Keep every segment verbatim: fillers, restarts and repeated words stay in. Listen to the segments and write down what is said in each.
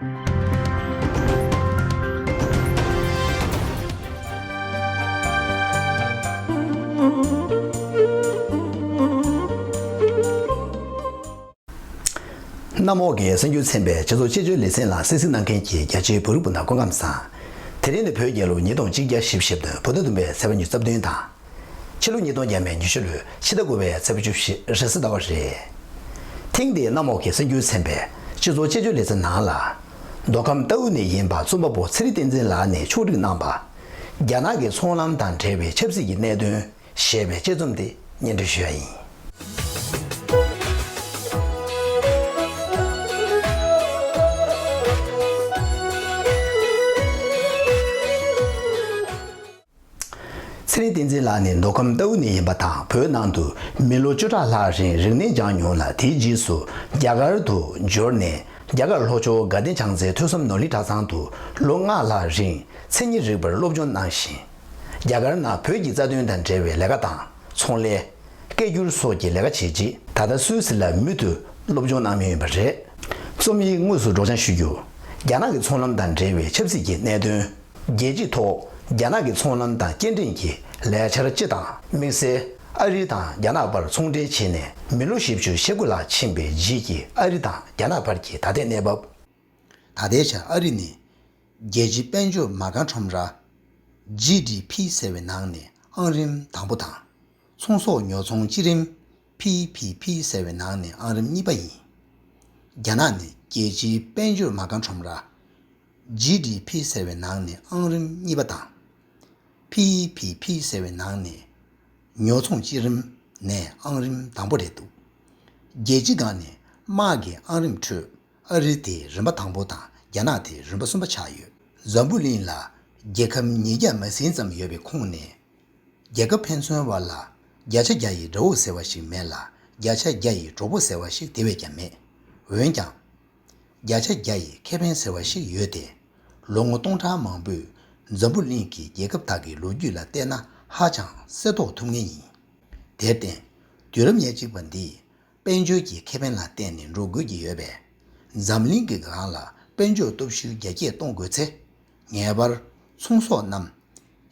གནམ་འོག་གི་གསར་འགྱུར་ཚན་པའི་སྤྱི་ཚོགས་དཔྱད་བརྗོད་ལེ་ཚན་ལ་གསན་གཟིགས་གནང་མཁན་གྱི་རྒྱ་ཆེའི་བོད་རིགས་སྤུན་ཟླ་སྐུ་ཁམས་བཟང་། དེ་རིང་ནི་བོད་རྒྱལ་ལོ་ཉིས་སྟོང་གཅིག་བརྒྱ་བཞི་བཅུ་ཞེ་བདུན་བོད་ཟླ་བདུན་པའི་ཚེས་པ་ཉི་ཤུ་རྩ་བདུན་དང་། ཕྱི་ལོ་ཉིས་སྟོང་ཉི་ཤུ་རྩ་བཞི་ལོའི་ཕྱི་ཟླ་དགུ་པའི་ཚེས་པ་བཅུ་བཞི་རེས་གཟའ་ཟླ་བ་རེད། ཐེངས་འདིའི་གནམ་འོག་གི་གསར་འགྱུར་ཚན་པའི་སྤྱི་ཚོགས་དཔྱད་བརྗོད་ལེ་ཚན་ནང་ལ། མདོ་ཁམས་རྟའུ་ནས་ཡིན་པ་རྩོམ་པ་པོ་ཚེ་རིང་བསྟན་འཛིན་ལགས་ནས་ཕྱོགས་སྒྲིག་གནང་པ། རྒྱ་ནག་གི་ཚོང་ལམ་དང་འབྲེལ་བའི་ཆབ་སྲིད་ཀྱི་གནད་དོན་ཞེས་པའི་དཔྱད་རྩོམ་དེ་སྙན་སྒྲོན་ཞུ་ཡ་ཡིན། ཚེ་རིང་བསྟན་འཛིན་ལགས་ནི་མདོ་ཁམས་རྟའུ་ནས་ཡིན་པ་དང་། བོད་ནང་དུ་མི་ལོ་བཅུ་ཕྲག་ལྷག་རིང་རིག་གནས་སྦྱངས་མྱོང་ལ། དེའི་རྗེས་སུ་རྒྱ་གར་དུ་འབྱོར་ནས་རྒྱ་གར་ལྷོ་ཕྱོགས་དགའ་ལྡན་བྱང་རྩེ་ཐོས་བསམ་ནོར་གླིང་གྲྭ་ཚང་དུ་ལོ་ལྔ་ལྷག་རིང་མཚན་ཉིད་རིག་པར་སློབ་སྦྱོང་གནང་ཞིང་། རྒྱ་གར་ནང་བོད་ཀྱི་རྩ་དོན་དང་འབྲེལ་བའི་ལས་ཀ་དང་། ཚོང་ལས། སྐད་སྒྱུར་སོགས་ཀྱི་ལས་ཀ་བྱས་རྗེས། ད་ལྟ་སུད་སི་ལ་མུ་མཐུད་སློབ་སྦྱོང་གནང་མུས་ཡིན་པ་རེད། རྩོམ་ཡིག་དངོས་སུ་སྒྲོག་སྦྱང་ཞུ་རྒྱུ། རྒྱ་ནག་གི་ཚོང་ལམ་དང་འབྲེལ་བའི་ཆབ་སྲིད་ཀྱི་གནད་དོན། རྒྱལ་སྤྱིའི་ཐོག་རྒྱ་ནག་གི་ཚོང་ལམ་དང་སྐྱེལ་འདྲེན་གྱི་ལས་འཆར་སྤྱི་དང་། དམིགས་བསལ་ཨ་རི་དང་རྒྱ་ནག་བར་ཚོང་འབྲེལ་བྱས་ནས་མི་ལོ་བཞི་བཅུ་ཞེ་དགུ་ལྷག་ཕྱིན་པའི་རྗེས་ཀྱི་ཨ་རི་དང་རྒྱ་ནག་བར་གྱི་ད་ལྟའི་གནས་བབ། ད་ལྟའི་ཆར་ཨ་རི་ནི་རྒྱལ་སྤྱིའི་དཔལ་འབྱོར་མ་རྐང་ཁྲོམ་ར། ཇི་ཌི་ཕི་ཟེར་བའི་ནང་ནས་ཨང་རིམ་དང་པོ་དང་། ཚོང་ཟོག་ཉོ་ཚོང་སྤྱི་རིམ། ཕི་ཕི་ཕི་ཟེར་བའི་ནང་ནས་ཨང་རིམ་གཉིས་པ་ཡིན། རྒྱ་ནག་ནི་རྒྱལ་སྤྱིའི་དཔལ་འབྱོར་མ་རྐང་ཁྲོམ་ར། ཇི་ཌི་ཕི་ཟེར་བའི་ནང་ནས་ཨང་རིམ་གཉིས་པ་དང་། ཕི་ཕི་ཕི་ཟེར་བའི་ནང་ནས་ཉོ་ཚོང་སྤྱི་རིམ་ནས་ཨང་རིམ་དང་པོ་རེད་འདུག་རྒྱལ་སྤྱི་སྒང་ནས་དམག་གི་ཨང་རིམ་ཁྲོད་ཨ་རི་དེ་རིམ་པ་དང་པོ་དང་རྒྱ་ནག་དེ་རིམ་པ་གསུམ་པ་ཆགས་ཡོད། འཛམ་བུ་གླིང་ལ་རྒྱལ་ཁབ་ཉིས་བརྒྱ་མ་ཟིན་ཙམ་ཡོད་པའི་ཁོངས་ནས། རྒྱལ་ཁབ་ཕན་ཚུན་བར་ལ་བརྒྱ་ཆ་བརྒྱ་ཡི་དགྲ་བོ་ཟེར་བ་ཞིག་མེད་ལ། བརྒྱ་ཆ་བརྒྱ་ཡི་གྲོགས་པོ་ཟེར་བ་ཞིག་དེ་བས་ཀྱང་མེད། འོན་ཀྱང་། བརྒྱ་ཆ་བརྒྱ་ཡི་ཁེ་ཕན་ཟེར་བ་ཞིག་ཡོད་དེ། ལོ་ངོ་སྟོང་ཕྲག་མང་པོས་འཛམ་བུ་གླིང་གི་རྒྱལ་ཁབ་དག་གི་ལོ་རྒྱུས་ལ་བལྟས་ན་ཧ་ཅང་གསལ་རྟོགས་ཐུབ་ངེས་ཡིན། དེར་བརྟེན། དུས་རབས་ཉེར་གཅིག་པ་འདིས། དཔལ་འབྱོར་གྱི་ཁེ་ཕན་ལ་བརྟེན་ནས་འགྲོ་དགོས་ཀྱི་ཡོད་པས། འཛམ་གླིང་གི་སྒང་ལ་དཔལ་འབྱོར་སྟོབས་ཤུགས་རྒྱ་སྐྱེད་གཏོང་དགོས་ཚེ། ངེས་པར་ཚོང་ཟོག་རྣམས་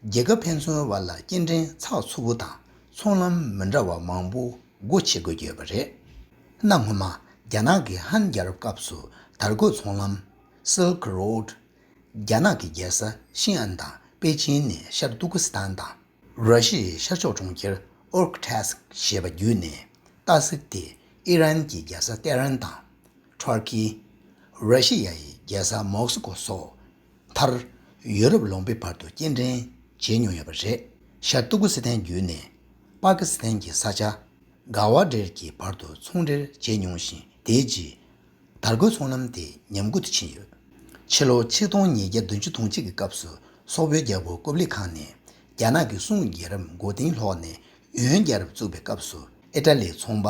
རྒྱལ་ཁབ་ཕན་ཚུན་བར་ལ་སྐྱེལ་འདྲེན་ཚགས་ཚུད་པོ་དང་ཚོང་ལམ་མི་འདྲ་བ་མང་པོ་སྒོ་ཕྱེ་དགོས་ཀྱི་ཡོད་པ་རེད། གནའ་སྔོན་མ་རྒྱ་ནག་གི་ཧན་རྒྱལ་རབས་སྐབས་སུ་དར་གོས་ཚོང་ལམ། Silk Road། རྒྱ་ནག་གི་རྒྱལ་ས་ཤིན་ཨན་དང་པེ་ཅིན་ནས་ཤར་ཏུར་ཀི་སི་ཐན་དང་། ར་ཤི་ཡའི་ཤར་ཕྱོགས་གྲོང་ཁྱེར་ཨོར་ཁ་ཏེས་ཞེས་པ་བརྒྱུད་ནས་སྟག་གཟིག་དེ་ཨི་རན་གྱི་རྒྱལ་ས་ཏེ་རན་དང་། ཊར་ཀི། ར་ཤི་ཡའི་རྒྱལ་ས་མོག་སི་ཀོ་སོགས་མཐར་ཡུ་རོབ་ལུང་པའི་བར་དུ་སྐྱེལ་འདྲེན་བྱེད་མྱོང་ཡོད་པ་རེད། ཤར་ཏུར་ཀི་སི་ཐན་བརྒྱུད་ནས་པ་ཀི་སི་ཐན་གྱི་ས་ཆ་ག་ཝ་ཌེར་གྱི་བར་དུ་ཚོང་འབྲེལ་བྱེད་མྱོང་ཞིང་། དེའི་རྗེས། དར་གོས་ཚོང་ལམ་དེ་ཉམས་རྒུད་དུ་ཕྱིན་ཡོད། ཕྱི་ལོ་ཆིག་སྟོང་ཉིས་བརྒྱ་བདུན་ཅུ་དོན་གཅིག་གི་སྐབས་སུ་སོག་པོའི་རྒྱལ་པོ་ཀུབ་ལི་ཁང་ནས་རྒྱ་ནག་གི་སུང་རྒྱལ་རབས་མགོ་རྟིང་སློག་ནས་ཡོན་རྒྱལ་རབས་བཙུགས་པའི་སྐབས་སུ། ཨི་ཊ་ལིའི་ཚོང་པ་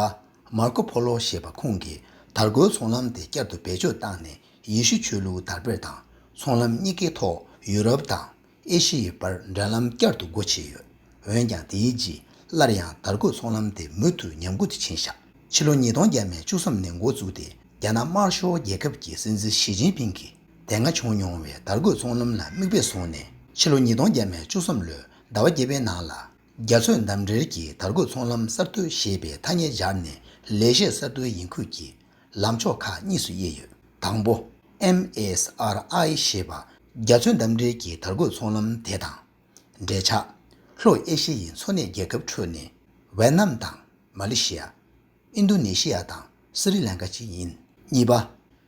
མར་ཀོ་ཕོ་ལོ་ཞེས་པ་ཁོང་གིས་དར་གོས་ཚོང་ལམ་དེ་བསྐྱར་དུ་བེད་སྤྱོད་བཏང་ནས་ཡེ་ཤུ་ཆོས་ལུགས་དར་སྤེལ་དང་ཚོང་ལམ་གཉིས་ཀའི་ཐོག་ཡུ་རོབ་དང་། ཨེ་ཤི་ཡའི་བར་འབྲེལ་ལམ་བསྐྱར་དུ་སྒོ་ཕྱེ་ཡོད། འོན་ཀྱང་། དེའི་རྗེས་སླར་ཡང་དར་གོས་ཚོང་ལམ་དེ་མུ་མཐུད་ཉམས་རྒུད་དུ་ཕྱིན་བཞག་ཕྱི་ལོ་ཉིས་སྟོང་བརྒྱ་མེད་བཅུ་གསུམ་ནས་འགོ་བཙུགས་ཏེ། རྒྱ་ནག་དམར་ཤོག་རྒྱལ་ཁབ་ཀྱི་སྲིད་འཛིན་ཞི་ཅིན་ཕིང་གིས་དེ་སྔ་བྱུང་མྱོང་བའི་དར་གོས་ཚོང་ལམ་ལ་མིག་དཔེ་བཟུང་ནས། ཕྱི་ལོ་ཉིས་སྟོང་བརྒྱ་མེད་བཅུ་གསུམ་ལོའི་ཟླ་བ་བརྒྱད་པའི་ནང་ལ། རྒྱ་མཚོའི་འདབས་འབྲེལ་གྱི་དར་གོས་ཚོང་ལམ་གསར་གཏོད་ཞེས་པའི་ཐ་སྙད་སྦྱར་ནས། ལས་གཞི་གསར་གཏོད་ཡིན་ཁུལ་གྱིས། ལམ་ཕྱོགས་ཁག་གཉིས་སུ་དབྱེ་ཡོད། དང་པོ། ཨེམ་ཨེས་ཨར་ཨའི་ཞེས་པ། རྒྱ་མཚོའི་འདབས་འབྲེལ་གྱི་དར་གོས་ཚོང་ལམ་དེ་དང་། འབྲེལ་ཆགས། ལྷོ་ཨེ་ཤི་ཡའི་མཚོ་སྣེའི་རྒྱལ་ཁབ་ཁྲོད་ནས། ཝེ་ནམ་དང་མ་ལེ་ཤི་ཡ། ཨིན་རྡུ་ནེ་ཤི་ཡ་དང་སི་རི་ལང་ཀ་བཅས་ཡིན། གཉིས་པ།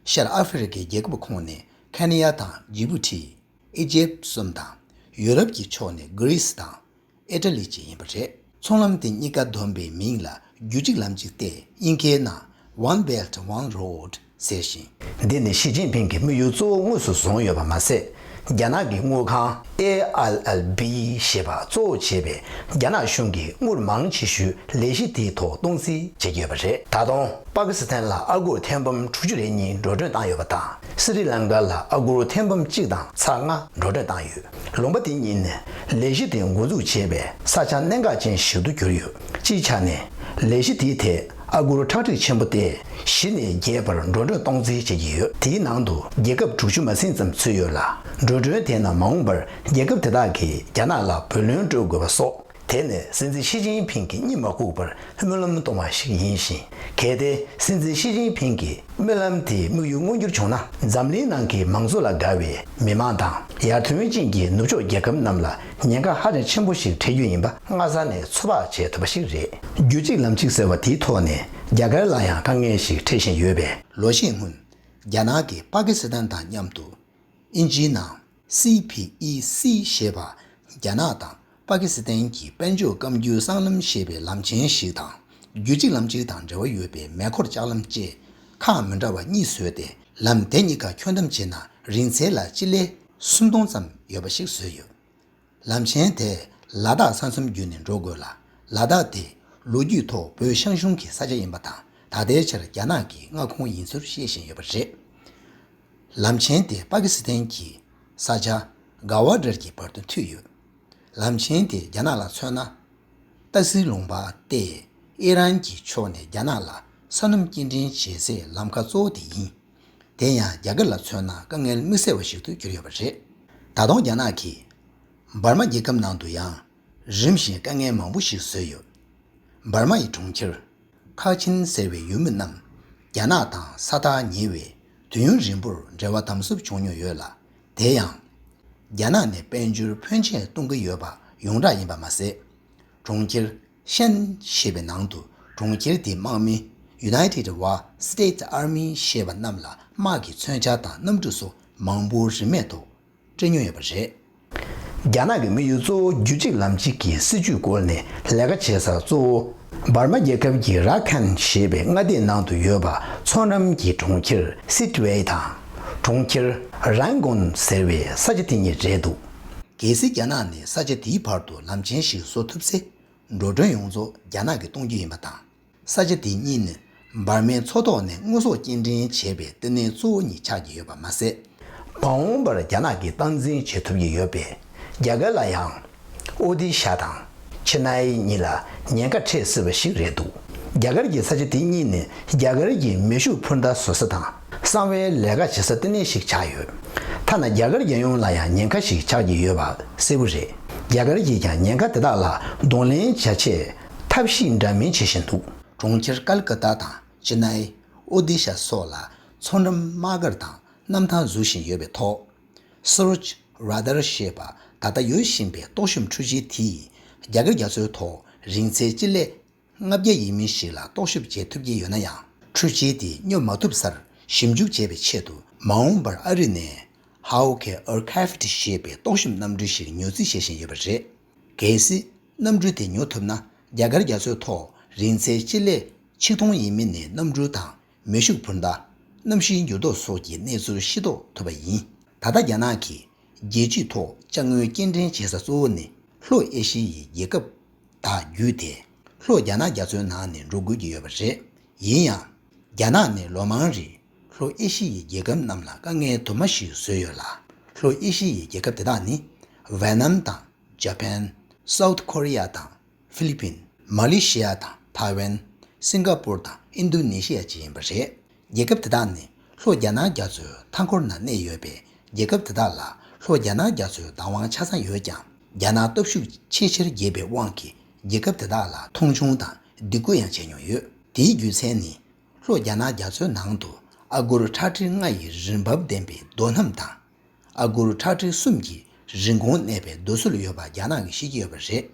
ཤར་ཨ་ཧྥེ་རི་ཁའི་རྒྱལ་ཁབ་ཁོངས་ནས་ཁེ་ནི་ཡ་དང་ཇི་བུ་ཊི། ཨི་ཇེབ་གསུམ་དང་། ཡུ་རོབ་ཀྱི་ཕྱོགས་ནས་གྷི་རི་སི་དང་། ཨི་ཊ་ལི་བཅས་ཡིན་པ་རེད། ཚོང་ལམ་དེ་གཉིས་ཀ་བསྡོམས་པའི་མིང་ལ་རྒྱུད་གཅིག་ལམ་གཅིག་སྟེ། དབྱིན་སྐད་ནང་One Belt One Road ཟེར་ཞིང་། འདི་ནི་ཞི་ཅིན་ཕིང་གིས་དམིགས་ཡུལ་གཙོ་བོ་དངོས་སུ་བཟུང་ཡོད་པ་མ་ཟད། རྒྱ་ནག་གི་དངུལ་ཁང་ཨེ་ཨལ་ཨལ་བི་ཞེས་པ་གཙོ་བོ་བྱས་པའི་རྒྱ་ནག་གཞུང་གིས་དངུལ་མང་ཆེ་ཤོས་ལས་གཞི་དེའི་ཐོག་གཏོང་རྩིས་བྱེད་ཀྱི་ཡོད་པ་རེད། ད་དུང་། པ་ཀི་སི་ཐན་ལ་ཨ་སྒོར་ཐེར་འབུམ་དྲུག་ཅུ་རེ་གཉིས་འགྲོ་གྲོན་བཏང་ཡོད་པ་དང་། སི་རི་ལང་ཀ་ལ་ཨ་སྒོར་ཐེར་འབུམ་གཅིག་དང་ཚེག་ལྔ་འགྲོ་གྲོན་བཏང་ཡོད། ལུང་པ་དེ་གཉིས་ནས་ལས་གཞི་དེ་འགོ་འཛུགས་བྱས་པས་ས་ཆ་གནད་འགག་ཅན་ཞིག་ཏུ་གྱུར་ཡོད། སྤྱིའི་ཆ་ནས་ལས་གཞི་དེའི་ཐད་ ཨ་སྒོར་ཁྲག་ཁྲིག་ཆེན་པོ་སྟེ། གཞི་ནས་རྒྱས་པར་འགྲོ་གྲོན་གཏོང་རྩིས་བྱེད་ཀྱི་ཡོད། དེའི་ནང་དུ་རྒྱལ་ཁབ་དྲུག་ཅུ་མ་ཟིན་ཙམ་ཚུད་ཡོད་ལ། འགྲོ་གྲོན་དེ་རྣམས་མ་འོངས་པར་རྒྱལ་ཁབ་དེ་དག་གིས་རྒྱ་ནག་ལ་བུ་ལོན་སྤྲོད་དགོས་པ་སོགས། དེ་ནི་སྲིད་འཛིན་ཞི་ཅིན་ཕིང་གིས་གཉིད་མ་ཁུག་པར་སྨོན་ལམ་གཏོང་བ་ཞིག་ཡིན་ཞིང་། གལ་ཏེ་སྲིད་འཛིན་ཞི་ཅིན་ཕིང་གི་སྨོན་ལམ་དེའི་དམིགས་ཡུལ་མངོན་འགྱུར་བྱུང་ན། འཛམ་གླིང་ནང་གི་མང་གཙོ་ལ་དགའ་བའི་མི་མང་དང་། ཡར་ཐོན་ཅན་གྱི་ནུབ་ཕྱོགས་རྒྱལ་ཁབ་རྣམས་ལ་ཉེན་ཁ་ཧ་ཅང་ཆེན་པོ་ཞིག་འཕྲད་རྒྱུ་ཡིན་པ་སྔ་ས་ནས་ཚོད་དཔག་བྱེད་ཐུབ་པ་ཞིག་རེད། རྒྱུད་གཅིག་ལམ་གཅིག་ཟེར་བ་དེའི་ཐོག་ནས་རྒྱ་གར་ལ་ཡང་དཀའ་ངལ་ཞིག་འཕྲད་བཞིན་ཡོད་པས། ལོ་ཤས་སྔོན། རྒྱ་ནག་གིས་པ་ཀི་སི་ཐན་དང་མཉམ་དུ། དབྱིན་ཇིའི་ནང་། སི་ཕི་ཨི་སི་ཞེས་པ། རྒྱ་ནག་དང་པ་ཀི་སི་ཐན་གྱི་དཔལ་འབྱོར་སྐམ་རྒྱུའི་སྲང་ལམ་ཞེས་པའི་ལམ་ཆེན་ཞིག་དང་། རྒྱུད་གཅིག་ལམ་གཅིག་དང་འབྲེལ་བ་ཡོད་པའི་མེ་འཁོར་ལྕགས་ལམ་བཅས་ཁག་མི་འདྲ་བ་གཉིས་བཟོས་ཏེ། ལམ་དེ་གཉིས་ཀ་འཁྱོལ་འདེམས་བྱས་ན་རིང་ཚད་ལ་སྤྱི་ལེ་སུམ་སྟོང་ཙམ་ཡོད་པ་ཞིག་བཟོས་ཡོད། ལམ་ཆེན་དེ་ལ་དྭགས་ས་མཚམས་བརྒྱུད་ནས་འགྲོ་དགོས་ལ། ལ་དྭགས་དེ་ལོ་རྒྱུས་ཐོག་བོད་ཤང་གཞུང་གི་ས་ཆ་ཡིན་པ་དང་། ད་ལྟའི་ཆར་རྒྱ་ནག་གི་མངའ་ཁོངས་ཡིན་ཚུལ་བཤད་བཞིན་ཡོད་པ་རེད། ལམ་ཆེན་དེ་པ་ཀི་སི་ཐན་གྱི་ས་ཆ་ག་ཝ་ཌར་གྱི་བར་དུ་མཐུད་ཡོད། ལམ་ཆེན་དེ་རྒྱ་ནག་ལ་མཚོན་ན། ཏ་སི་ལུང་པ་སྟེ། ཨི་རན་གྱི་ཕྱོགས་ནས་རྒྱ་ནག་ལ་ས་སྣུམ་སྐྱེལ་འདྲེན་བྱེད་སའི་ལམ་ཁ་གཙོ་བོ་དེ་ཡིན། དེ་ཡང་རྒྱ་གར་ལ་མཚོན་ན་དཀའ་ངལ་དམིགས་བསལ་བ་ཞིག་ཏུ་གྱུར་ཡོད་པ་རེད། ད་དུང་རྒྱ་ནག་གིས་འབར་མ་རྒྱལ་ཁབ་ནང་དུ་ཡང་རིམ་བཞིན་དཀའ་ངལ་མང་པོ་ཞིག་བཟོས་ཡོད། འབར་མ་ཡི་གྲོང་ཁྱེར་ཁ་ཆིན་ཟེར་བའི་ཡུལ་མི་རྣམས་རྒྱ་ནག་དང་ས་ཐག་ཉེ་བས། དུས་ཡུན་རིང་པོར་འབྲེལ་བ་དམ་ཟབ་བྱུང་མྱོང་ཡོད་ལ། དེ་ཡང་། རྒྱ་ནག་ནས་དཔལ་འབྱོར་ཕོན་ཆེ་གཏོང་གི་ཡོད་པ་ཡོངས་གྲགས་ཡིན་པ་མ་ཟད། གྲོང་ཁྱེར་ཤན་ཞེས་པའི་ནང་དུ་གྲོང་ཁྱེར་དེའི་དམག་མི་United Wa State Army ཞེས་པ་རྣམས་ལ་དམག་གི་མཚོན་ཆ་དང་གནམ་གྲུ་སོགས་མང་པོ་རིན་མེད་ཐོག་སྤྲད་མྱོང་ཡོད་པ་རེད། རྒྱ་ནག་གི་དམིགས་ཡུལ་གཙོ་བོ་རྒྱུད་གཅིག་ལམ་གཅིག་གི་སྲིད་ཇུས་བཀོལ་ནས་ལས་ཀ་བྱེད་ས་གཙོ་བོ། འབར་མ་རྒྱལ་ཁབ་ཀྱི་ར་ཁན་ཞེས་པའི་མངའ་སྡེའི་ནང་དུ་ཡོད་པ། མཚོ་འགྲམ་གྱི་གྲོང་ཁྱེར་སི་ཏུ་ཝེ་དང་། གྲོང་ཁྱེར་རན་གོན་ཟེར་བའི་ས་ཆ་དེ་གཉིས་རེད་འདུག། གལ་སྲིད་རྒྱ་ནག་ནས་ས་ཆ་དེའི་བར་དུ་ལམ་ཆེན་ཞིག་བཟོ་ཐུབ་ཚེ། འགྲོ་གྲོན་ཡོངས་རྫོགས་རྒྱ་ནག་གིས་གཏོང་རྒྱུ་ཡིན་པ་དང་། ས་ཆ་དེ་གཉིས་ནི་འབར་མའི་མཚོ་ཐོག་ནས་དངོས་ཟོག་སྐྱེལ་འདྲེན་བྱེད་པའི་ལྟེ་གནས་གཙོ་བོ་གཉིས་ཆགས་ཀྱི་ཡོད་པ་མ་ཟད། མ་འོངས་པར་རྒྱ་ནག་གིས་སྟངས་འཛིན་བྱེད་ཐུབ་ཀྱི་ཡོད་པས། རྒྱ་གར་ལ་ཡང་། ཨོ་ཏི་ཤ་དང་། ཆེ་ནའི་གཉིས་ལ་ཉེན་ཁ་འཕྲད་སྲིད་པ་ཞིག་རེད་འདུག། རྒྱ་གར་གྱི་ས་ཆ་དེ་གཉིས་ནི་རྒྱ་གར་གྱི་མེ་ཤུགས་འཕུར་མདའ་བཟོ་ས་དང་། གསང་བའི་ལས་ཀ་བྱེད་ས་ལྟེ་གནས་ཤིག་ཆགས་ཡོད། ཐ་ན་རྒྱ་གར་རྒྱལ་ཡོངས་ལ་ཡང་ཉེན་ཁ་ཞིག་ཆགས་ཀྱི་ཡོད་པ་གསལ་པོ་རེད། རྒྱ་གར་གྱིས་ཀྱང་ཉེན་ཁ་དེ་དག་ལ་གདོང་ལེན་བྱ་ཆེད་ཐབས་ཤེས་འདྲ་མིན་བྱེད་བཞིན་འདུག། གྲོང་ཁྱེར་ཀལ་ཀ་ཏ་དང་ཅི་ནའི། ཨོ་དི་ཤ་སོགས་ལ་མཚོ་འགྲམ་དམག་སྒར་དང་གནམ་ཐང་འཛུལ་བཞིན་ཡོད་པའི་ཐོག། Surge Radar ཞེས་པ་ད་ལྟ་ཡོད་བཞིན་པའི་རྟོག་ཞིབ་འཕྲུལ་ཆས་དེས་རྒྱ་གར་རྒྱ་མཚོའི་ཐོག་རིང་ཚད་སྤྱི་ལེ་ལྔ་བརྒྱ་ཡས་མས་ཤིག་ལ་རྟོག་ཞིབ་བྱེད་ཐུབ་ཀྱི་ཡོད་ན་ཡང་། འཕྲུལ་ཆས་དེ་སྙོབ་མ་ཐུབ་སར་ཞིབ་འཇུག་བྱེད་པའི་ཆེད་དུ། མ་འོངས་པར་ཨ་རི་ནས་Hawke Aircraft ཞེས་པའི་རྟོག་ཞིབ་གནམ་གྲུ་ཞིག་ཉོ་རྩིས་བྱེད་བཞིན་ཡོད་པ་རེད། གལ་སྲིད་གནམ་གྲུ་དེ་ཉོ་ཐུབ་ན། རྒྱ་གར་རྒྱ་མཚོའི་ཐོག་རིང་ཚད་སྤྱི་ལེ་ཆིག་སྟོང་ཡས་མས་ནས་གནམ་གྲུ་དང་མེ་ཤུགས་འཕུར་མདའ། གནམ་གཤིས་འགྱུར་ལྡོག་སོགས་ཀྱི་གནས་ཚུལ་ཤེས་རྟོགས་ཐུབ་པ་ཡིན། ད་ལྟ་རྒྱ་ནག་གིས་རྒྱལ་སྤྱིའི་ཐོག་ཅ་དངོས་སྐྱེལ་འདྲེན་བྱེད་ས་གཙོ་བོ་ནི་ལྷོ་ཨེ་ཤི་ཡའི་རྒྱལ་ཁབ་དག་བརྒྱུད་དེ། ལྷོ་རྒྱ་ནག་རྒྱ་མཚོའི་ནང་ནས་འགྲོ་དགོས་ཀྱི་ཡོད་པ་རེད། ཡིན་ཡང་། རྒྱ་ནག་ནས་ལོ་མང་རིང་ལྷོ་ཨེ་ཤི་ཡའི་རྒྱལ་ཁབ་རྣམས་ལ་དཀའ་ངལ་དུ་མ་ཞིག་བཟོས་ཡོད་ལ། ལྷོ་ཨེ་ཤི་ཡའི་རྒྱལ་ཁབ་དེ་དག་ནི། ཝེ་ནམ་དང་། ཇ་པན། སའུ་ཐི་ཀོ་རི་ཡ་དང་། ཧྥི་ལི་པིན། མ་ལེ་ཤི་ཡ་དང་། ཐའེ་ཝན། སིང་ག་པུར་དང་། ཨིན་རྡུ་ནེ་ཤི་ཡ་བཅས་ཡིན་པ་རེད། རྒྱལ་ཁབ་དེ་དག་ནི་ལྷོ་རྒྱ་ནག་རྒྱ་མཚོའི་མཐའ་འཁོར་ན་གནས་ཡོད་པས། རྒྱལ་ཁབ་དེ་དག་ལ་ལྷོ་རྒྱ་ནག་རྒྱ་མཚོའི་བདག་དབང་ཆ་ཚང་ཡོད་ཀྱང་། རྒྱ་ནག་སྟོབས་ཤུགས་ཆེས་ཆེར་རྒྱས་པའི་དབང་གིས། རྒྱལ་ཁབ་དེ་དག་ལ་མཐོང་ཆུང་དང་སྡིགས་སྐུལ་ཡང་བྱས་མྱོང་ཡོད། དེའི་རྒྱུ་མཚན་ནི། ལྷོ་རྒྱ་ནག་རྒྱ་མཚོའི་ནང་དུ་ཨ་སྒོར་ཁྲག་ཁྲིག་ལྔ་ཡི་རིན་འབབ་ལྡན་པའི་རྡོ་སྣུམ་དང་། ཨ་སྒོར་ཁྲག་ཁྲིག་གསུམ་གྱི་རིན་གོང་གནས་པའི་རྡོ་སོལ་ཡོད་པ་རྒྱ་ནག་གིས་ཤེས་ཀྱི་ཡོད་པ་རེད།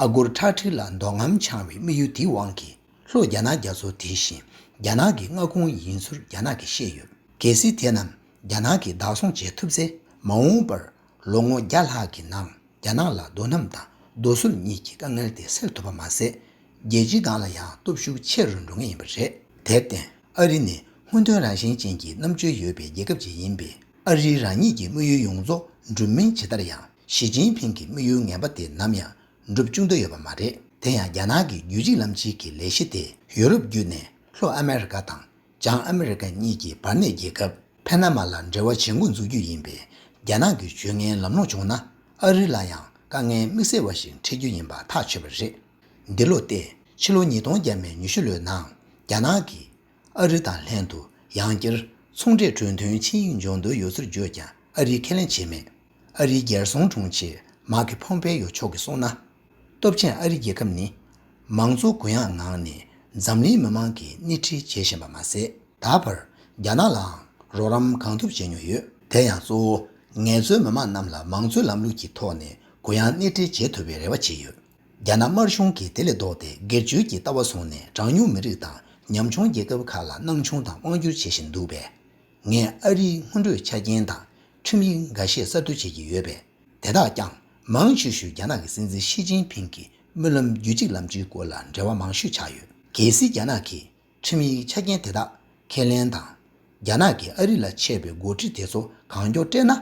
ཨ་སྒོར་ཁྲག་ཁྲིག་ལ་འདོད་རྔམ་འཆང་བའི་དམིགས་ཡུལ་དེའི་དབང་གིས། ལྷོ་རྒྱ་ནག་རྒྱ་མཚོ་དེ་བཞིན་རྒྱ་ནག་གི་མངའ་ཁོངས་ཡིན་ཚུལ་རྒྱ་ནག་གིས་ཤེས་ཡོད། གལ་སྲིད་དེ་རྣམས་རྒྱ་ནག་གིས་བདག་བཟུང་བྱེད་ཐུབ་ཚེ། མ་འོངས་པར་ལོ་ངོ་བརྒྱ་ལྷག་གི་ནང་། རྒྱ་ནག་ལ་རྡོ་སྣུམ་དང་རྡོ་སོལ་གཉིས་ཀྱི་དཀའ་ངལ་དེ་སེལ་ཐུབ་པ་མ་ཟད། རྒྱལ་སྤྱིའི་སྒང་ལ་ཡང་སྟོབས་ཤུགས་ཆེ་རུ་འགྲོ་ངེས་ཡིན་པ་རེད། དེར་བརྟེན། ཨ་རི་ནི་སྔོན་ཐོན་རང་བཞིན་ཅན་གྱི་རྣམ་དཔྱོད་ཡོད་པའི་རྒྱལ་ཁབ་ཅིག་ཡིན་པས། ཨ་རིའི་རང་ཉིད་ཀྱི་དམིགས་ཡུལ་ཡོངས་རྫོགས་འགྲུབ་མིན་ཇི་ལྟར་ཡང་། ཞི་ཅིན་ཕིང་གི་དམིགས་ཡུལ་ངན་པ་དེ་ནམ་ཡང་འགྲུབ་བཅུག་འདོད་ཡོད་པ་མ་རེད། དེ་ཡང་རྒྱ་ནག་གི་རྒྱུད་གཅིག་ལམ་གཅིག་གི་ལས་གཞི་དེ་ཡོ་རོབ་བརྒྱུད་ནས་ལྷོ་ཨ་མེ་རི་ཀ་དང་། བྱང་ཨ་མེ་རི་ཀ་གཉིས་ཀྱི་བར་གནས་རྒྱལ་ཁབ་ཕ་ན་མ་ལ་འབྲེལ་བ་བྱེད་འགོ་འཛུགས་རྒྱུ་ཡིན་པས། རྒྱ་ནག་གི་ཇུས་ངན་ལམ་ལྷོང་བྱུང་ན། ཨ་རི་ལ་ཡང་དཀའ་ངལ་དམིགས་བསལ་བ་ཞིག་འཕྲད་རྒྱུ་ཡིན་པ་ཐག་ཆོད་པ་རེད། འདི་ལོ་སྟེ། ཕྱི་ལོ་ཉིས་སྟོང་བརྒྱ་མེད་ཉི་ཤུ་ལོའི་ནང་། རྒྱ་ནག་གིས་ཨ་རི་དང་ལྷན་དུ་ཡང་བསྐྱར་ཚོང་འབྲེལ་གྲོས་མཐུན་ཆིངས་ཡིག་འཇོག་འདོད་ཡོད་ཚུལ་བརྗོད་ཀྱང་ཨ་རིས་ཁས་ལེན་བྱས་མེད། ཨ་རིའི་རྒྱལ་སྲུང་དྲུང་ཆེ་མཱ་ཁེ་ཕོམ་པེ་ཡོ་མཆོག་གིས་གསུངས་ན། སྟོབས་ཆེན་ཨ་རི་རྒྱལ་ཁབ་ནི་མང་གཙོ་གུ་ཡངས་ངང་ནས་འཛམ་གླིང་མི་མང་གིས་སྣེ་ཁྲིད་བྱེད་བཞིན་པ་མ་ཟད། ད་བར་རྒྱ་ནག་ལའང་རོགས་རམ་གང་ཐུབ་བྱེད་མྱོང་ཡོད། དེ་ཡང་གཙོ་བོ་ངལ་རྩོལ་མི་མང་རྣམས་ལ་མང་གཙོའི་ལམ་ལུགས་ཀྱི་ཐོག་ནས་གུ་ཡངས་སྣེ་ཁྲིད་བྱེད་ཐུབ་པའི་རེ་བ་བྱས་ཡོད། རྒྱ་ནག་དམར་གཞུང་གིས་དེ་ལས་ལྡོག་སྟེ་སྒེར་གཅོད་ཀྱི་ལྟ་བ་བཟུང་ནས་གྲངས་ཉུང་མི་རིགས་དང་ཉམ་ཆུང་རྒྱལ་ཁབ་ཁག་ལ་སྣང་ཆུང་དང་དབང་བསྒྱུར་བྱེད་བཞིན་འདུག་པས། ངས་ཨ་རིའི་སྔོན་འགྲོའི་ཆ་རྐྱེན་དང་ཁྲིམས་ཡིག་འགའ་ཤས་གསར་གཏོད་བྱེད་ཀྱི་ཡོད་པས། དེ་དག་ཀྱང་མང་ཆེ་ཤོས་རྒྱ་ནག་གི་སྲིད་འཛིན་ཞི་ཅིན་ཕིང་གི་སྨོན་ལམ་རྒྱུད་གཅིག་ལམ་སྤྱིའི་སྐོར་ལ་འབྲེལ་བ་མང་ཤོས་ཆགས་ཡོད། གལ་སྲིད་རྒྱ་ནག་གིས་ཁྲིམས་ཡིག་ཆ་རྐྱེན་དེ་དག་ཁས་ལེན་དང་། རྒྱ་ནག་གིས་ཨ་རི་ལ་བྱས་པའི་འགོ་ཁྲིད་དེ་ཚོ་གང་མགྱོགས་སྤྲད་ན།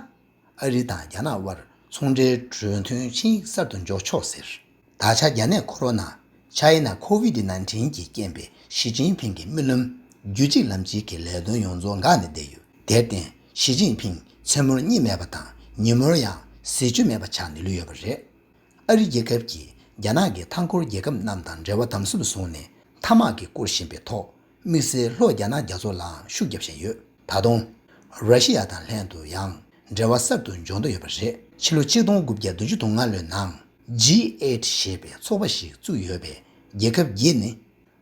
ཨ་རི་དང་རྒྱ་ནག་དབར་ཚོང་འབྲེལ་གྲོས་མཐུན་ཆིངས་ཡིག་གསར་དུ་འཇོག་ཆོག་ཟེར། ད་ཆ་རྒྱ་ནད་ཁོ་རོ་ན། ཆ་ཡི་ན་ཁོ་ཝི་ཌི་ནའིན་ཊིན་གྱི་རྐྱེན་པས་ཞི་ཅིན་ཕིང་གི་སྨོན་ལམ་རྒྱུད་གཅིག་ལམ་གཅིག་གི་ལས་དོན་ཡོངས་རྫོགས་འགག་ནས་བསྡད་ཡོད། དེར་བརྟེན་ཞི་ཅིན་ཕིང་མཚན་མོར་གཉིད་མེད་པ་དང་ཉིན་མོར་ཡང་ཟས་བཅུད་མེད་པ་ཆགས་ནས་ལུས་ཡོད་པ་རེད། ཨ་རི་རྒྱལ་ཁབ་ཀྱིས་རྒྱ་ནག་གི་མཐའ་འཁོར་རྒྱལ་ཁབ་རྣམས་དང་འབྲེལ་བ་དམ་ཟབ་བཟུང་ནས་མཐའ་དམག་གི་སྐོར་བཞིན་པའི་ཐོག་དམིགས་བསལ་ལྷོ་རྒྱ་ནག་རྒྱ་མཚོ་ལའང་ཤུགས་རྒྱབ་བཞིན་ཡོད། ད་དུང་། ར་ཤི་ཡ་དང་ལྷན་དུ་ཡང་འབྲེལ་བ་གསར་དུ་འཇོག་འདོད་ཡོད་པ་རེད། ཕྱི་ལོ་ཆིག་སྟོང་དགུ་བརྒྱ་བདུན་ཅུ་དོན་ལྔ་ལོའི་ནང་ཇི་ཨེཊ་ཞེས་པའི་ཚོགས་པ་ཞིག་བཙུགས་ཡོད་པའི་རྒྱལ་ཁབ་བརྒྱད་ནི།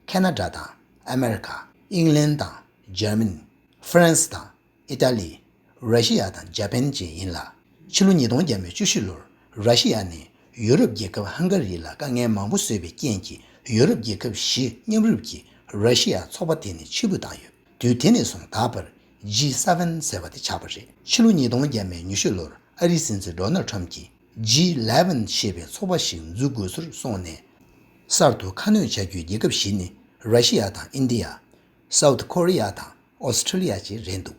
ཁེ་ན་ཌ་དང་ཨ་མེ་རི་ཁ། ཨིང་ལན་དང་འཇར་མ་ནི། ཧྥ་རན་སི་དང་ཨི་ཏཱ་ལི། ར་ཤི་ཡ་དང་ཇ་པན་བཅས་ཡིན་ལ། ཕྱི་ལོ་ཉིས་སྟོང་བརྒྱ་མེད་བཅུ་བཞི་ལོར་ར་ཤི་ཡ་ནས་ཡུ་རོབ་རྒྱལ་ཁབ་ཧང་ག་རི་ལ་དཀའ་ངལ་མང་པོ་བཟོས་པའི་རྐྱེན་གྱིས་ཡུ་རོབ་རྒྱལ་ཁབ་བཞི་མཉམ་རུབ་ཀྱིས་ར་ཤི་ཡ་ཚོགས་པ་དེ་ནས་ཕྱིར་འབུད་བཏང་ཡོད། དུས་དེ་ནས་བཟུང་ད་བར་ཇི་སེ་ཝེན་ཟེར་བ་དེ་ཆགས་པ་རེད། ཕྱི་ལོ་ཉིས་སྟོང་བརྒྱ་མེད་ཉི་ཤུ་ལོར་ཨ་རིའི་སྲིད་འཛིན་ཌོ་ནལ་ཊམ་གྱིས་ཇི་ཨི་ལེ་ཝེན་ཞེས་པའི་ཚོགས་པ་ཞིག་འཛུགས་དགོས་ཚུལ་གསུངས་ནས། གསར་དུ་ཁ་སྣོན་བྱ་རྒྱུའི་རྒྱལ་ཁབ་བཞི་ནི་ར་ཤི་ཡ་དང་ཨིན་ཌི་ཡ། སའུ་ཐི་ཀོ་རི་ཡ་དང་ཨོ་སི་ཁྲི་ལི་ཡ་བཅས་རེད་འདུག་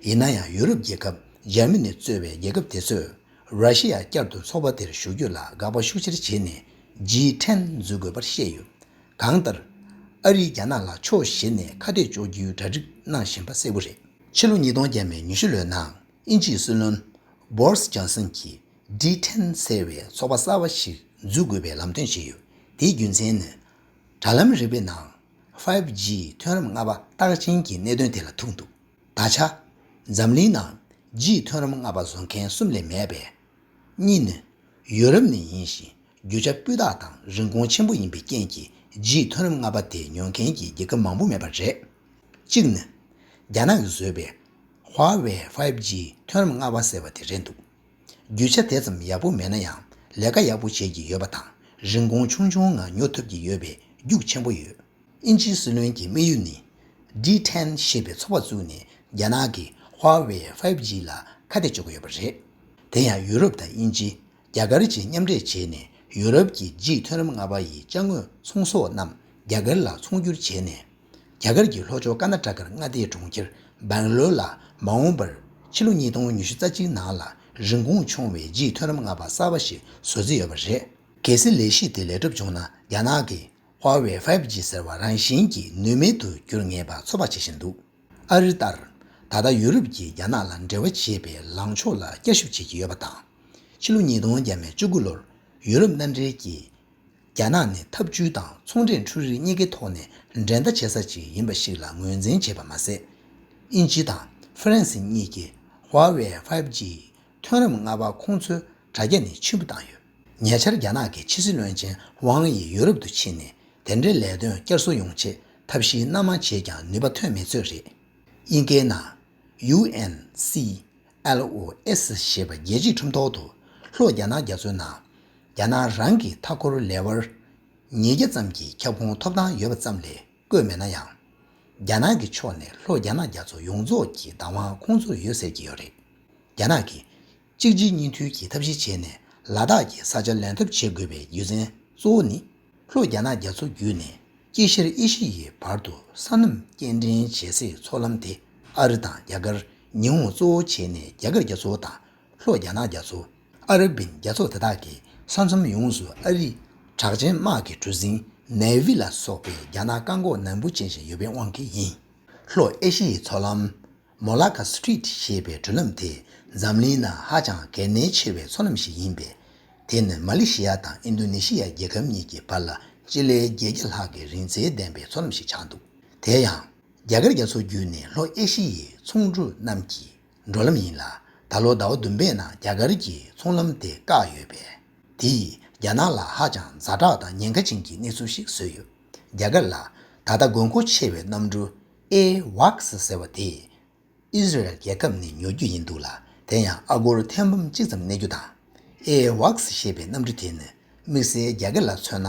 ཡིན་ན་ཡང་ཡུ་རོབ་རྒྱལ་ཁབ་འཇར་མ་ནི་གཙོས་པའི་རྒྱལ་ཁབ་དེ་ཚོས་ར་ཤི་ཡ་བསྐྱར་དུ་ཚོགས་པ་དེར་ཞུགས་རྒྱུ་ལ་དགག་པ་ཤུགས་ཆེར་བྱས་ནས་ཇི་ཊེན་འཛུགས་དགོས་པར་བཤད་ཡོད། གང་ལྟར། ཨ་རིས་རྒྱ་ནག་ལ་ཕྱོགས་བཞི་ནས་ཁ་གཏད་གཅོག་རྒྱུའི་གྲ་སྒྲིག་གནང་བཞིན་པ་གསལ་པོ་རེད། ཕྱི་ལོ་ཉིས་སྟོང་བརྒྱ་མེད་ཉི་ཤུ་ལོའི་ནང་ཨིན་ཇིའི་སྲིད་བློན་བོ་རིས་ཇོན་སན་གྱིས་ཇི་ཊེན་ཟེར་བའི་ཚོགས་པ་གསར་བ་ཞིག་འཛུགས་དགོས་པའི་ལམ་སྟོན་བྱས་ཡོད། དེའི་རྒྱུ་མཚན་ནི། དྲ་ལམ་རིག་པའི་ནང་ཕའིབ་ཇི་ཐོན་རིམ་ལྔ་པ་རྟགས་ཅན་གྱི་གནད་དོན་དེ་ལ་ཐུག་འདུག་ད་ཆ། འཛམ་གླིང་ནང་ཇིའི་ཐོན་རིམ་ལྔ་པ་བཟོ་མཁན་གསུམ་ལས་མེད་པས། གཉིས་ནི། ཡུ་རོབ་ནས་ཡིན་ཞིང་རྒྱུ་ཆ་སྤུས་དག་དང་རིན་གོང་ཆེན་པོ་ཡིན་པའི་རྐྱེན་གྱིས་ཇིའི་ཐོན་རིམ་ལྔ་པ་དེ་ཉོ་མཁན་གྱི་རྒྱལ་ཁབ་མང་པོ་མེད་པ་རེད། གཅིག་ནི། རྒྱ་ནག་གིས་བཟོས་པའི་ཧྭ་ཝེ་ཕའིབ་ཇི་ཐོན་རིམ་ལྔ་པ་ཟེར་བ་དེ་རེད་འདུག་རྒྱུ་ཆ་དེ་ཙམ་ཡག་པོ་མེད་ན་ཡང་ལས་ཀ་ཡག་པོ་བྱེད་ཀྱི་ཡོད་པ་དང་རིན་གོང་ཆུང་ཆུང་ངང་ཉོ་ཐུབ་ཀྱི་ཡོད་པའི་རྒྱུགས་ཆེན་པོ་ཡོད། དབྱིན་ཇིའི་སྲིད་བློན་གྱི་དམིགས་ཡུལ་ནི། ཌི་ཊེན་ཞེས་པའི་ཚོགས་པ་བཙུགས་ནས་རྒྱ་ནག་གི་ཧྭ་ཝེ་ཕའིབ་ཇི་ལ་ཁ་གཏད་གཅོག་གི་ཡོད་པ་རེད། དེ་ཡང་ཡུ་རོབ་དང་དབྱིན་ཇི། རྒྱ་གར་བཅས་མཉམ་འབྲེལ་བྱས་ནས་ཡུ་རོབ་ཀྱི་ཇིའི་ཐོན་རིམ་ལྔ་པ་ཡི་ཅ་དངོས་ཚོང་ཟོག་རྣམས་རྒྱ་གར་ལ་ཚོང་སྒྱུར་བྱས་ནས། རྒྱ་གར་གྱི་ལྷོ་ཕྱོགས་ཀར་ན་ཊ་ཀར་མངའ་སྡེའི་གྲོང་ཁྱེར་སྦེང་ལོར་ལ་མ་འོངས་པར་ཕྱི་ལོ་ཉིས་སྟོང་ཉི་ཤུ་རྩ་གཅིག་ནང་ལ་རིན་གོང་ཆུང་བའི་ཇིའི་ཐོན་རིམ་ལྔ་པ་གསར་པ་ཞིག་བཟོ་རྩིས་ཡོད་པ་རེད། གལ་སྲིད་ལས་གཞི་དེ་ལེགས་གྲུབ་བྱུང་ན་རྒྱ་ནག་གི་ཧྭ་ཝེ་ཕའིབ་ཇི་ཟེར་བ་རང་བཞིན་གྱིས་ནུས་མེད་དུ་འགྱུར་ངེས་པ་ཚོད་དཔག་བྱེད་བཞིན་འདུག་ཨ་རི་ལྟར། ད་ལྟ་ཡུ་རོབ་ཀྱིས་རྒྱ་ནག་ལ་འབྲེལ་བ་བྱེད་པའི་ལངས་ཕྱོགས་ལ་བསྐྱར་ཞིབ་བྱེད་ཀྱི་ཡོད་པ་དང་། ཕྱི་ལོ་ཉིས་སྟོང་བརྒྱ་མེད་བཅུ་དགུ་ལོར་ཡུ་རོབ་མནའ་འབྲེལ་གྱིས། རྒྱ་ནག་ནི་འཐབ་ཇུས་དང་ཚོང་འབྲེལ་འཕྲུལ་རིག་གཉིས་ཀའི་ཐོག་ནས་འགྲན་ཟླ་བྱེད་ས་ཅིག་ཡིན་པ་ཞིག་ལ་ངོས་འཛིན་བྱས་པ་མ་ཟད། དབྱིན་ཇི་དང་ཧྥ་རན་སི་གཉིས་ཀྱིས་ཧྭ་ཝེ་ཕའིབ་ཇི་ཐོན་རིམ་ལྔ་པ་ཁོང་ཚོའི་དྲ་རྒྱ་ནས་ཕྱིར་འབུད་བཏང་ཡོད། ཉེ་ཆར་རྒྱ་ནག་གི་ཕྱི་སྲིད་བློན་ཆེན་ཝང་ཡི་ཡུ་རོབ་ཏུ་ཕྱིན་ནས་དེ་འབྲེལ་ལས་དོན་བསྐྱར་གསོ་ཡོང་ཆེད་ཐབས་ཤེས་སྣ་མང་བྱས་ཀྱང་ནུས་པ་ཐོན་མེད་ཚོད་རེད། དབྱིན་སྐད་ནང་ཡུ་ཨེན་སི་ཨེལ་ཨོ་ཨེས་ཞེས་པ་རྒྱལ་སྤྱིའི་ཁྲིམས་ཐོག་ཏུ་ལྷོ་རྒྱ་ནག་རྒྱ་མཚོའི་ནང་རྒྱ་ནག་རང་གི་མཐའ་འཁོར་ལེ་དབར་ཉིས་བརྒྱ་ཙམ་གྱི་ཁྱབ་ཁོངས་ཐོབ་ཐང་ཡོད་པ་ཙམ་ལས་བཀོད་མེད་ན་ཡང་། རྒྱ་ནག་གི་ཕྱོགས་ནས་ལྷོ་རྒྱ་ནག་རྒྱ་མཚོ་ཡོངས་རྫོགས་ཀྱི་བདག་དབང་ཁོང་ཚོར་ཡོད་ཟེར་གྱི་ཡོད་རེད། རྒྱ་ནག་གིས་གཅིག་རྗེས་གཉིས་མཐུད་ཀྱི་ཐབས་ཤེས་བྱས་ནས་ལ་དྭགས་ཀྱི་ས་ཆ་ལེན་ཐབས་བྱེད་དགོས་པའི་རྒྱུ་མཚན་གཙོ་བོ་ནི། ལྷོ་རྒྱ་ནག་རྒྱ་མཚོ་བརྒྱུད་ནས་དཀྱིལ་ཤར་ཨེ་ཤི་ཡའི་བར་དུ་ས་སྣུམ་སྐྱེལ་འདྲེན་བྱེད་སའི་མཚོ་ལམ་དེ་ཨ་རི་དང་རྒྱ་གར། ཉི་ཧོང་གཙོ་བོ་བྱས་ནས་རྒྱ་གར་རྒྱ་མཚོ་དང་། ལྷོ་རྒྱ་ནག་རྒྱ་མཚོ། ཨ་རབ་བིན་རྒྱ་མཚོ་དེ་དག་གི་ས་མཚམས་ཡོངས་སུ་ཨ་རིའི་གྲགས་ཅན་དམག་གི་གྲུ་གཟིངས་ནེ་ཝི་ལ་སོགས་པའི་རྒྱ་ནག་རྐང་འགོག་ནན་པོ་ཅན་ཞིག་ཡོད་པའི་དབང་གིས་ཡིན། ལྷོ་ཨེ་ཤི་ཡའི་མཚོ་ལམ། མོ་ལ་ཀ་སི་ཊི་རིཊ་ཞེས་པའི་འགྲུལ་ལམ་དེ་འཛམ་གླིང་ནང་ཧ་ཅང་གལ་གནད་ཆེ་བའི་མཚོ་ལམ་ཞིག་ཡིན་པས། དེ་ནི་མ་ལེ་ཤི་ཡ་དང་ཨིན་རྡོ་ནེ་ཤི་ཡ་རྒྱལ་ཁབ་གཉིས་ཀྱི་བར་ལ་སྤྱི་ལེ་བརྒྱད་བརྒྱ་ལྷག་གི་རིང་ཚད་ལྡན་པའི་མཚོ་ལམ་ཞིག་ཆགས་འདུག་དེ་ཡང་རྒྱ་གར་རྒྱ་མཚོ་བརྒྱུད་ནས་ལྷོ་ཨེ་ཤི་ཡའི་ཚོང་འགྲུལ་རྣམས་ཀྱི་འགྲོ་ལམ་ཡིན་ལ། ད་ལོ་ཟླ་བ་བདུན་པའི་ནང་རྒྱ་གར་གྱི་ཚོང་ལམ་དེ་བཀག་ཡོད་པས། དེས་རྒྱ་ནག་ལ་ཧ་ཅང་ཛ་དྲག་དང་ཉེན་ཁ་ཅན་གྱི་གནས་ཚུལ་ཞིག་བཟོས་ཡོད། རྒྱ་གར་ལ་ད་ལྟ་དགོས་མཁོ་ཆེ་བའི་གནམ་གྲུ་ཨེ་ཝག་སི་ཟེར་བ་དེ་ཨི་ཟི་རལ་རྒྱལ་ཁབ་ནས་ཉོ་རྒྱུ་ཡིན་འདུག་ལ། དེ་ཡང་ཨ་སྒོར་ཐེར་འབུམ་གཅིག་ཙམ་གནས་རྒྱུ་དང་། ཨེ་ཝག་སི་ཞེས་པའི་གནམ་གྲུ་དེ་ནི་དམིགས་བསལ་རྒྱ་གར་ལ་མཚོན་ན་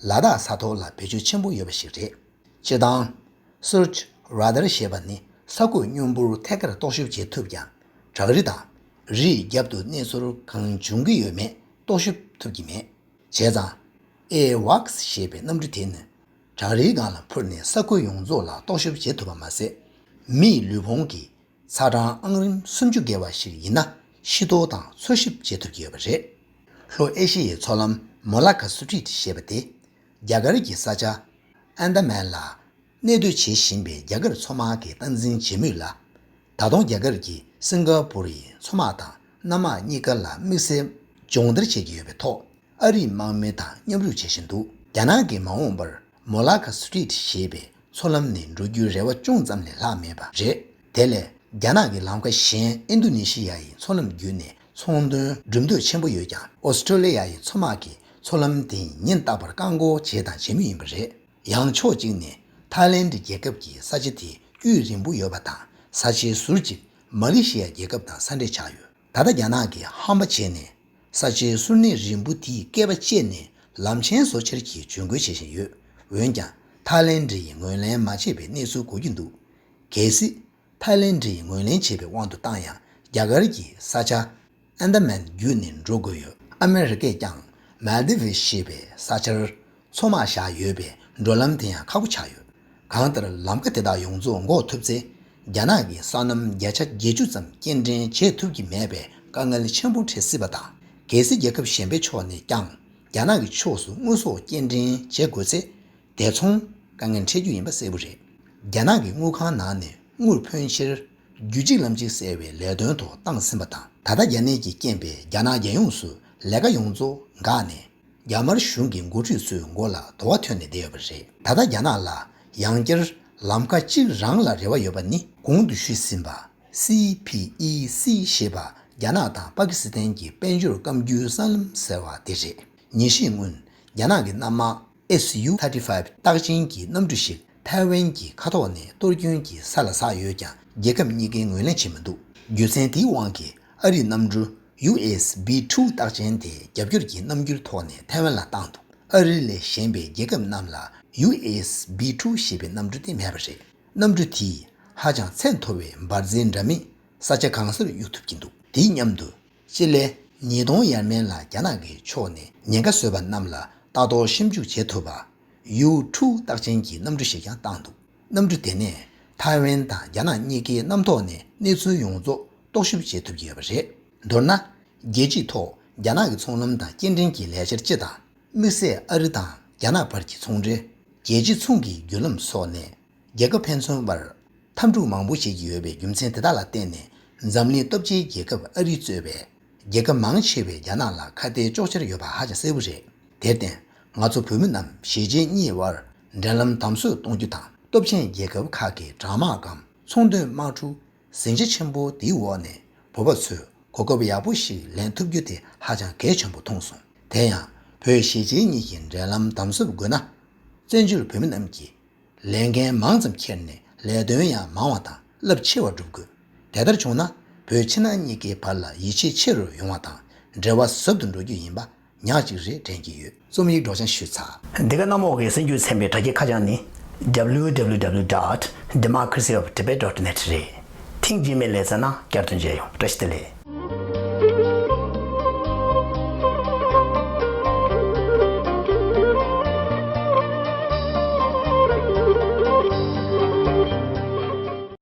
ལ་དྭགས་ས་ཐོག་ལ་བེད་སྤྱོད་ཆེན་པོ་ཡོད་པ་ཞིག་རེད། སྤྱིར་བཏང་། Search Radar ཞེས་པ་ནི་ས་རྒོད་སྙོམས་པོར་ཐད་ཀར་རྟོག་ཞིབ་བྱེད་ཐུབ་ཀྱང་། བྲག་རི་དང་། རིའི་རྒྱབ་ཏུ་གནས་ཚུལ་གང་བྱུང་གི་ཡོད་མེད་རྟོག་ཞིབ་ཐུབ་ཀྱི་མེད། བྱས་ཙང་། ཨེ་ཝག་སི་ཞེས་པའི་གནམ་གྲུ་དེ་ནི་བྲག་རིའི་སྒང་ལ་འཕུར་ནས་ས་ཁུལ་ཡོངས་རྫོགས་ལ་རྟོག་ཞིབ་བྱེད་ཐུབ་པ་མ་ཟད། མིའི་ལུས་ཕུང་གི་ཚ་གྲང་ཨང་རིམ་སུམ་ཅུ་བརྒལ་བ་ཞིག་ཡིན་ན་ཤི་དོ་དང་འཚོལ་ཞིབ་བྱེད་ཐུབ་ཀྱི་ཡོད་པ་རེད། ལྷོ་ཨེ་ཤི་ཡའི་མཚོ་ལམ་མོ་ལ་ཁ་སི་ཊི་རིཊ་ཞེས་པ་དེ། རྒྱ་གར་གྱི་ས་ཆ་ཨན་ད་མན་ལ་གནས་སྡོད་བྱེད་བཞིན་པའི་རྒྱ་གར་མཚོ་དམག་གིས་སྟངས་འཛིན་བྱེད་མུས་ལ། ད་དུང་རྒྱ་གར་གྱིས་སིང་ག་པུར་ཡི་མཚོ་དམག་དང་གནམ་དམག་གཉིས་ཀ་ལ་དམིགས་བསལ་སྦྱོང་བརྡར་བྱེད་ཀྱི་ཡོད་པའི་ཐོག་ཨ་རིའི་དམག་མི་དང་མཉམ་རུབ་བྱེད་བཞིན་འདུག་རྒྱ་ནག་གིས་མ་འོངས་པར་མོ་ལ་ཁ་སི་ཊི་རིཊ་ཞེས་པའི་མཚོ་ལམ་ནས་འགྲོ་རྒྱུའི་རེ་བ་ཅུང་ཙམ་ལས་ལྷག་མེད་པ་རེད། དེ་ལས་རྒྱ་ནག་གི་ལམ་ཁ་གཞན་ཨིན་རྡུ་ནི་ཤི་ཡ་ཡི་མཚོ་ལམ་བརྒྱུད་ནས་ཚོང་དོན་གྲུབ་འདོད་ཆེན་པོ་ཡོད་ཀྱང་། ཨོ་སི་ཀྲོ་ལི་ཡ་ཡི་མཚོ་དམག་གིས་མཚོ་ལམ་དེ་ཉིན་རྟག་པར་བཀག་འགོག་བྱས་དང་བྱེད་མུས་ཡིན་པ་རེད། ཡང་ཕྱོགས་གཅིག་ནས་ཐའི་ལེན་ཌི་རྒྱལ་ཁབ་ཀྱི་ས་ཆ་དེ་དཀྱུས་རིང་པོ་ཡོད་པ་དང་། ས་ཆའི་ཟུར་གཅིག་མ་ལེ་ཤི་ཡ་རྒྱལ་ཁབ་དང་ས་འདྲེས་ཆགས་ཡོད། ད་ལྟ་རྒྱ་ནག་གིས་ཧམ་པ་བྱས་ནས་ས་ཆའི་ཟུར་སྣེ་རིང་པོ་དེའི་སྐེད་པ་བཅད་ནས་ལམ་ཆེན་བཟོ་འཆར་གྱི་ཇུས་འགོད་བྱེད་བཞིན་ཡོད། འོན་ཀྱང་ཐའི་ལེན་ཌི་ཡིས་ངོས་ལེན་མ་བྱས་པའི་གནས་ཚུལ་གོ་རྒྱུ་འདུག་གལ་སྲིད་ཐའི་ལེན་ཌི་ཡིས་ངོས་ལེན་བྱས་པའི་དབང་དུ་བཏང་ཡང་། རྒྱ་གར་གྱི་ས་ཆ་ཨན་ད་མན་བརྒྱུད་ནས་འགྲོ་དགོས་ཡོད། ཨ་མེ་རི་ཀས་ཀྱང་མལ་དི་བི་ཞེས་པའི་ས་ཆར་མཚོ་དམག་བཞག་ཡོད་པས། འགྲོ་ལམ་དེ་ཡང་ཁག་པོ་ཆགས་ཡོད། གང་ལྟར་ལམ་ཁ་དེ་དག་ཡོངས་རྫོགས་འགོག་ཐུབ་ཚེ། རྒྱ་ནག་གིས་ས་གནམ་བརྒྱ་ཆ་བརྒྱད་ཅུ་ཙམ་སྐྱེལ་འདྲེན་བྱེད་ཐུབ་ཀྱི་མེད་པའི་དཀའ་ངལ་ཆེན་པོ་འཕྲད་སྲིད་པ་དང་། གལ་སྲིད་རྒྱལ་ཁབ་གཞན་པའི་ཕྱོགས་ནས་ཀྱང་རྒྱ་ནག་གི་ཕྱོགས་སུ་དངོས་ཟོག་སྐྱེལ་འདྲེན་བྱེད་དགོས་ཚེ། དེ་མཚུངས་དཀའ་ངལ་འཕྲད་རྒྱུ་ཡིན་པ་གསལ་པོ་རེད། རྒྱ་ནག་གི་དངུལ་ཁང་ནང་ནས་དངུལ་ཕོན་ཆེར་རྒྱུད་གཅིག་ལམ་གཅིག་ཟེར་བའི་ལས་དོན་ཐོག་བཏང་ཟིན་པ་དང་། ད་ལྟ་རྒྱ་ནད་ཀྱི་རྐྱེན་པས་རྒྱ་ནག་རྒྱལ་ཡོངས་སུ་ལས་ཀ་ཡོངས་རྫོགས་འགག་ནས། རྒྱ་དམར་གཞུང་གི་འགོ་ཁྲིད་ཚོའི་མགོ་ལ་དོ་བ་ཐོན་ནས་བསྡད་ཡོད་པ་རེད། ད་ལྟ་རྒྱ་ནག་ལ་ཡང་བསྐྱར་ལམ་ཁ་གཅིག་རང་ལ་རེ་བ་ཡོད་པ་ནི། གོང་དུ་ཞུས་ཟིན་པ། སི་པི་ཨི་སི་ཞེས་པ་རྒྱ་ནག་དང་པ་ཀི་སི་ཐན་གྱི་དཔལ་འབྱོར་སྐམ་རྒྱུའི་སྲང་ལམ་ཟེར་བ་དེ་རེད། ཉེར་བཞི་སྔོན་རྒྱ་ནག་གི་གནམ་དམག་S U thirty five རྟགས་ཅན་གྱི་གནམ་གྲུ་ཞིག་ཐའེ་ཝན་གྱི་མཁའ་ཐོག་ནས་གཏོར་སྐྱོན་གྱིས་ས་ལ་ཟགས་ཡོད་ཀྱང་། རྒྱལ་ཁབ་གཉིས་ཀས་ངོས་ལེན་བྱས་མི་འདུག་རྒྱུ་མཚན་དེའི་དབང་གིས་ཨ་རིའི་གནམ་གྲུ་U S B two རྟགས་ཅན་དེ་རྒྱབ་སྐྱོར་གྱི་རྣམ་འགྱུར་ཐོག་ནས་ཐའེ་ཝན་ལ་བཏང་འདུག་ཨ་རི་ལས་གཞན་པའི་རྒྱལ་ཁབ་རྣམས་ལ་U S B two ཞེས་པའི་གནམ་གྲུ་དེ་མེད་པ་རེད། གནམ་གྲུ་དེས་ཧ་ཅང་ཚད་མཐོ་བའི་འབར་རྫས་འདྲ་མིན་ས་ཆ་གང་སར་གཡུག་ཐུབ་ཀྱིན་འདུག་དེའི་མཉམ་དུ། སྤྱི་ལེ་ཉིས་སྟོང་ཡར་མན་ལ་རྒྱ་ནག་གི་ཕྱོགས་ནས་ཉེན་ཁ་བཟོས་པ་རྣམས་ལ་ལྟ་རྟོག་ཞིབ་འཇུག་བྱེད་ཐུབ་པ། U two རྟགས་ཅན་གྱི་གནམ་གྲུ་ཞིག་ཀྱང་བཏང་འདུག་གནམ་གྲུ་དེ་ནས་ཐའེ་ཝན་དང་རྒྱ་ནག་གཉིས་ཀའི་གནམ་ཐོག་ནས་གནས་ཚུལ་ཡོངས་རྫོགས་རྟོག་ཞིབ་བྱེད་ཐུབ་ཀྱི་ཡོད་པ་རེད། མདོར་ན། རྒྱལ་སྤྱིའི་ཐོག་རྒྱ་ནག་གི་ཚོང་ལམ་དང་སྐྱེལ་འདྲེན་གྱི་ལས་འཆར་སྤྱི་དང་། དམིགས་བསལ་ཨ་རི་དང་རྒྱ་ནག་བར་གྱི་ཚོང་འབྲེལ། རྒྱལ་སྤྱི་ཚོང་གི་བརྒྱུད་ལམ་སོགས་ནས། རྒྱལ་ཁབ་ཕན་ཚུན་བར་འཐབ་འཁྲུག་མང་པོ་བྱེད་ཀྱི་ཡོད་པའི་རྒྱུ་མཚན་དེ་དག་ལ་བརྟེན་ནས། འཛམ་གླིང་སྟོབས་ཆེའི་རྒྱལ་ཁབ་ཨ་རི་གཙོས་པའི་རྒྱལ་ཁབ་མང་ཆེ་བས་རྒྱ་ནག་ལ་ཁ་གཏད་གཅོག་འཆར་ཡོད་པ་ཧ་ཅང་གསལ་པོ་རེད། དེར་བརྟེན། ང་ཚོ་བོད་མི་རྣམས་གཞིས་བྱེས་གཉིས་བར་འབྲེལ་ལམ་དམ་ཟབ་གཏོང་རྒྱུ་དང་། སྟོབས་ཆེན་རྒྱལ་ཁབ་ཁག་གི་དྲག་དམག་གམ་ཚོང་དོན་དམག་འཁྲུག་ཟིང་ཆ་ཆེན་པོ་དེའི་འོག་ནས་བོད་པ་ཚོས་གོ་སྐབས་ཡག་པོ་ཞིག་ལེན་ཐུབ་རྒྱུ་དེ་ཧ་ཅང་གལ་ཆེན་པོ་མཐོང་སོང་། དེ་ཡང་བོད་གཞིས་བྱེས་གཉིས་ཀྱི་འབྲེལ་ལམ་དམ་ཟབ་དགོས་ན། བཙན་བྱོལ་བོད་མི་རྣམས་ཀྱིས་ལས་འགན་མང་ཙམ་འཁྱེར་ནས་ལས་དོན་ཡང་མང་བ་དང་རླབས་ཆེ་བ་སྒྲུབ་དགོས། དེ་ལྟར་བྱུང་ན་བོད་ཕྱི་ནང་གཉིས་ཀའི་བར་ལ་ཡིད་ཆེས་ཆེ་རུ་ཡོང་བ་དང་འབྲེལ་བ་ཟབ་ཏུ་འགྲོ་རྒྱུ་ཡིན་པ་ཉག་གཅིག་རེད་དྲན་གྱི་ཡོད། རྩོམ་ཡིག་སྒྲོག་སྦྱང་ཞུས་ཚར། འདི་ག་གནམ་འོག་གི་སྲིད་ཇུས་ཚན་པའི་དྲ་རྒྱའི་ཁ་བྱང་ནི། W W W dot democracy of tibet dot net རེད། ཐེངས་རྗེས་མའི་ལེ་ཚན་ནང་བསྐྱར་དུ་མཇལ་ཡོང་། བཀྲ་ཤིས་བདེ་ལེགས།